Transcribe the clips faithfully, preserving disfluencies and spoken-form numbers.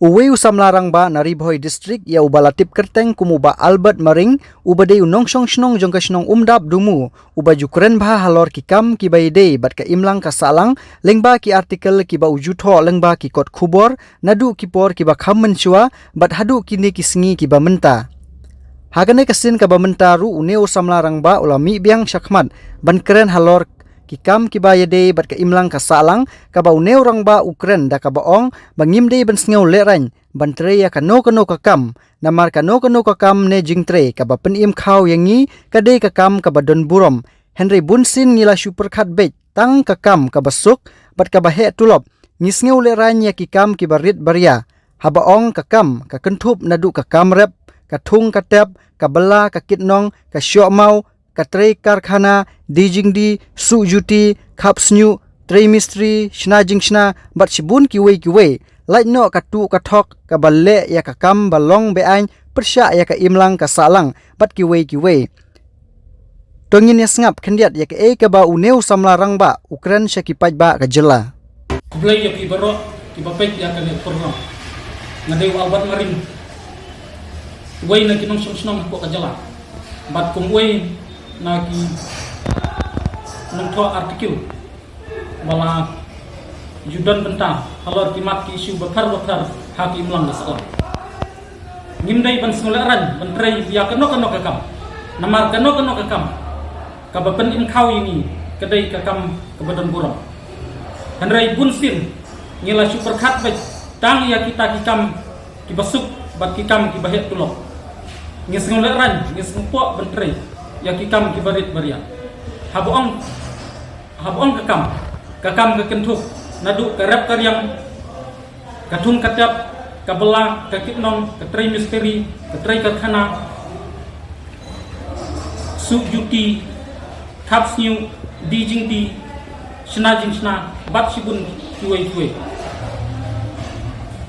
Uwei u samla rangbah na Ri Bhoi District, ïa uba la tip kyrteng kum u Bah Albert Maring, uba dei u nongshong shnong jong ka shnong Umdap Dumu, uba ju kren bha halor ki kam kiba ïadei bad ka imlang ka sahlang, lyngba ki article kiba u ju thoh lyngba ki kot khubor, naduh ki por kiba kham mynshuwa bad haduh kine ki sngi kiba mynta. Ha kane ka sien kaba mynta ruh une u samla rangbah u la mih biang shakhmat ban kren halor ki kam kiba ïadei bad ka imlang ka sahlang, kaba une u rangbah u kren da kaba ong ba ngim dei ban sngew lehraiñ ban trei ïa kano kano ka kam, namar kano kano ka kam ne jingtrei kaba pynim khaw ïa ngi ka dei ka kam kaba don burom. Hynrei bunsien ngi la shu pyrkhat beit tang ka kam kaba suk bad kaba heh tulop, ngi sngew lehraiñ ïa ki kam kiba rit baria. Haba ong ka kam, ka kynthup naduh ka kam rep, ka thung ka tep, ka bylla, ka kitnong, ka shohmaw, ka trei karkhana, die jingdie, suh juti, khap shñiuh, trei mistri, shna jingshna bad shibun kiwei kiwei. Lait noh ka tuh ka thok kaba leh ïa ka kam ba long be-aiñ pyrshah ïa ka imlang ka sahlang bad kiwei kiwei. To ngin ïa sngap khyndiat ïa kaei kaba une u samla rangbah u kren sha ki paidbah ka jylla. Khublei ïa phi baroh kiba peit ïa kane ka program. Nga dei u Albert Maring, uwei na ki nongshong shnong hapoh ka jylla bad kum uwei na ki nongthoh article ba la ju don bynta halor ki mat ki issue bapher bapher ha ka imlang ka sahlang. Ngim dei ban sngew lehraiñ ban trei ïa kano kano ka kam, namar kano kano ka kam kaba pynim khaw ïa ngi ka dei ka kam kaba don burom. Hynrei bunsien ngi la shu pyrkhat beit tang ïa kita ki kam kiba suk bad ki kam kiba heh tulop. Ngi sngew lehraiñ, ngi sngewpoh ban trei ïa ki kam kiba rit baria. Haba ong, haba ong ka kam, ka kam ka kynthup naduh ka rep ka riang, ka thung ka tep, ka bylla, ka kitnong, ka trei mistri, ka trei karkhana, suh juti, khap shñiuh, die jingdie, shna jingshna bad shibun kiwei kiwei.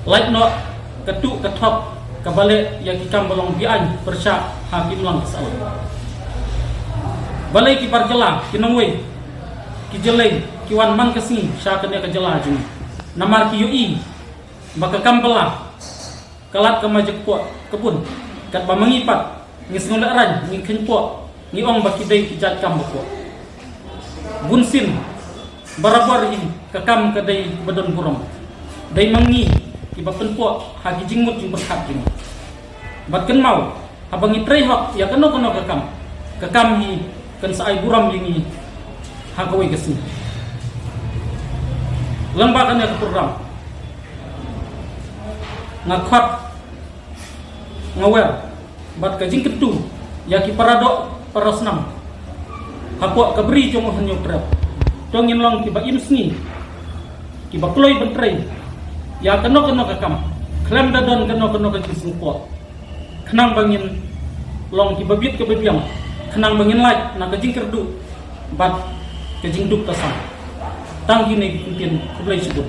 Lait noh ka tuh ka thok kaba leh ïa ki kam ba long be-aiñ pyrshah ha ka imlang ka sahlang. Balei ki bar jylla, ki nongwei, ki jyllei ki wan man ka sngi sha kane ka jylla jong ngi? Namar ki ïohi ba ka kam bylla ka lad ka majek poh ka bun. Katba ma ngi pat ngi sngew lehraiñ, ngi kheiñpoh, ngi ong ba ki dei ki jait kam ba poh. Bunsien barabor hi ka kam ka dei ba don burom. Dei ma ngi kiba pynpoh ha ki jingmut jingpyrkhat jong ngi. Bad kynmaw, haba ngi trei hok ïa kano kano ka kam, ka kam hi kan sa ai burom ïa ngi ha kawei ka sngi. Lyngba kane ka program nga khot, nga wer bad ka jingkyntu ïa ki paradoh parasnam hapoh ka bri jong u Hynñiewtrep. To ngin long kiba im sngi, kiba kloi ban trei ïa kano kano ka kam khlem da don kano kano ka jingsngewpoh, khnang ba ngin long kiba bit kaba biang, khnang ba ngin lait na ka jingkyrduh bad ka jingduk ka sang. Tang kine ki kyntien, khublei shibun.